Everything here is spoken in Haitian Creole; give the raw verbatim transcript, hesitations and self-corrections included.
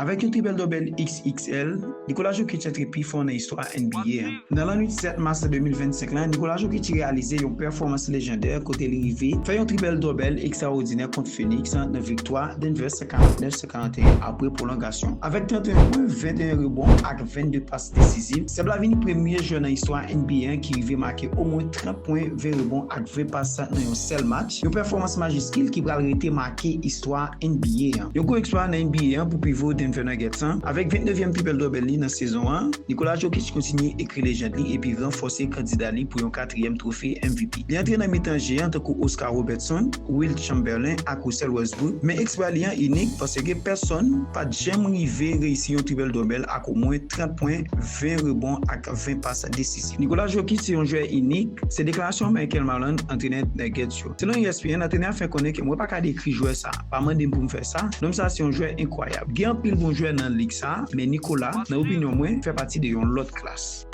Avèk yon triple double X X L, Nikola Jokic antre pi fò nan istwa N B A an. Nan lannwit sèt mas de mil vennsenk la, Nikola Jokic reyalize yon pèfòmans lejandè kote li rive fè yon triple double ekstraòdinè kont Phoenix nan viktwa Denver senkannnèf a karanteyen apre pwolongasyon. Avèk trannteyen pwen, venteyen rebon ak vennde pas desiziv, Sèb la vini premye jwè nan istwa N B A an ki rive make omwen trant pwen, ven rebon ak ven pas nan yon sèl match, yon pèfòmans majiskil ki pral rete make istwa N B A an. Yon gwo eksplwa nan N B A an pou pivo Denver Nuggets an. Avèk vennnevyèm triple double li nan sezon an, Nikola Jokic kontinye ekri lejand li epi ranfòse kandida li pou yon katriyèm twofe M V P. Li antre nan mitan je an tankou Oscar Robertson, Wilt Chamberlain ak Russell Westbrook, men eksplwa li an inik paske pèsonn pa t janm rive reyisi yon triple double ak omwen trant pwen, ven rebon ak ven pas desiziv. Nikola Jokic se yon jwè inik, se deklarasyon Michael Malone, antrenè Nuggets yo. Selon E S P N, antrenè a fè konnen ke mwen pa ka dekri jwè sa, pa mande m pou m fè sa, nonm sa se yon jwè enkwayab. Gen anpil bon jwè nan lig sa, men Nikola, nan opinyon mwen, fè pati de yon lòt klas.